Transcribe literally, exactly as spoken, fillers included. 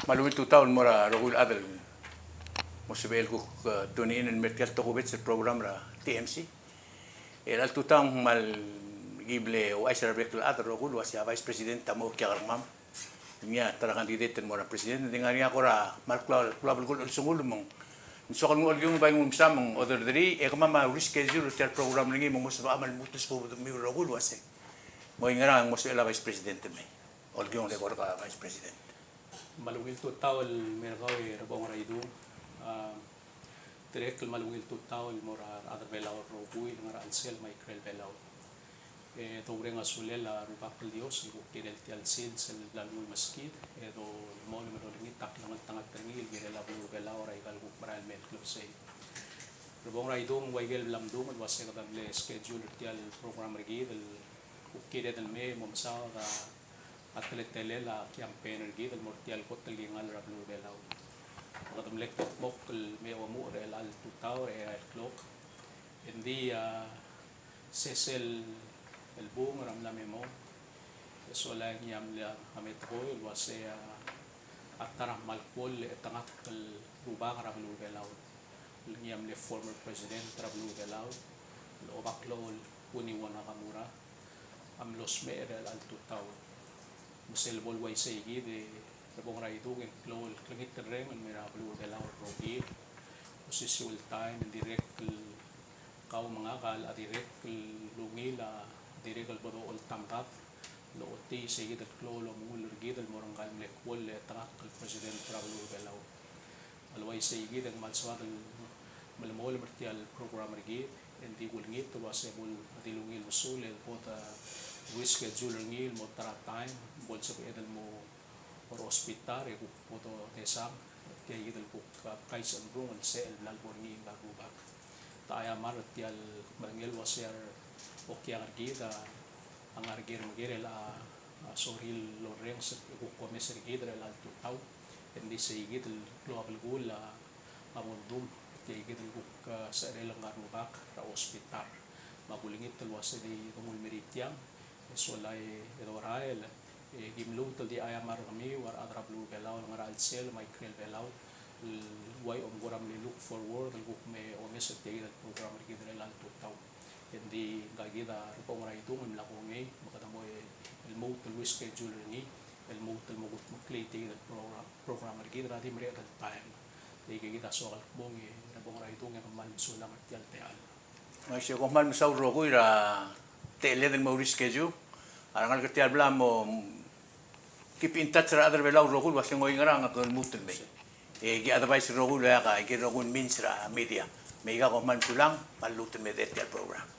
Me a ungil tutau el mo er a rokui el chad el mo sebechel el kuk, eh, tune in el mei er tia el tokubets el program er a T M C. Er chelecha el tutau ng kmal ki mle ouchais er a rebek el chad el rokui el uasei a Vice President a mo okiu er kemam. Ngii a ta er a candidate el mo er a President, ng di ngar er ngii a kora kmal klou, klou a belkul el chelsengul me ng soak el nguu a olkiung el bai nguu el msa me ng oderderii, e kemam a reschedule er tia el program er ngii me ng mo sebecham el lmuut el sbedemiu el rokui el uasei. Mo ngerang e ng mo sebechel a Vice President el mei. Olkiung el eko er kau a Vice President. Me a ungil tutau el mei er kau e Rebong er a Idung. A, dirrek el me a ungil tutau el mo er a rechad er a Belau el rokui el ngar er a chelsel me a ikrel Belau. E doureng a sulel a Rubak el Dios el kuk kirel tia el sils el bla lenguu el meskid, e dolemolem el olengit a klengeltengat er ngii el kirel a beluu er a Belau er aika el kuk merael el mei el klebesei. Rebong er a Idung, ng ua ikel bla mdung el uasei kede mle schedule er tia el program er kid el kuk kired el mei e mo mesaod a a teletelel a campaign er kid el mo er tia el kot el kingall er a beluu er a Belau. Kede mle kldmokl el mei a omuchel er chelecha el tutau er a eai el klok. Engdi a sesei el bung er a mla me mong, e sola e ngii a mle a me tekoi el uasei a ta er a kmal klou el chetengakl el rubak er a beluu er a Belau. Ngii a mle former president er a beluu er a Belau, el Obaklou el Kuniwo Nakamura, a mlo smecher er chelecha el tutau. Me sel bo el uaisei kid e Rebong er a Idung, e ng klou el klengiterreng el mei er a beluu er a Belau el rokir. Osisiu el taem e ng dirrek el kau me ngak a locha dirrek el ungil a dirrek el bo docholt a medad el ochotii sei kid el klou el omengull er kid el mo er ngka el mle klou el chetengakl el president er a beluu er a Belau. Me a le uaisei kid e ng kmal soad el melemolem er tia el program er kid, e ng di kulengit el uasei bo el di ungil besul e bo de reschedule er ngii el mo ta er a taem, bo el sebeched el mo er a hospital e kuk bo dodesang er tia kid el kuk, a, kais el rung el sel bla lebo er ngii ngka el rubak. Te aiamar er tia el kmerengel el uasei a okiang er kid a ngar er ker me ker el a, a, sorir el orrenges e kuk omes er kid er chelecha el tutau. E ng di sei kid el klou a belkul a, a bo ldung er tia kid el kuk, a, secherel ngka el rubak er a hospital. Me a kulengit el uasei di dongul mer tiang, e sola e dorael, e ki mluut el di aiamar er kemiu a rechad er a beluu er a Belau el ngar er a chelsel me a ikrel Belau, el ua kom kora mle look forward el kuk me omes er tia kid el program er kid er chelecha el tutau. E ng di ngka kid a Rebong er a Idung el mla kongei, me kede mo lmuut el reschedule er ngii, el lmuut el mo kudmeklii tia kid el program, program er kid er a di mereched el taem. E tia kid a soak el kmong e Rebong er a Idung e kmal mesulang er tia el techall. Uaisei, kom kmal mesaul el rokui er a techelled el mo reschedule. A rengalek er tia el bla mo keep in touch er a rechad er a Belau el rokui el uasei ng oingerang a ke lmuut el mei. E ki advice el rokui el oeak a ikel rokui el means er a media. Me aika kom kmal mesulang, me lmuut el mei er tia el program.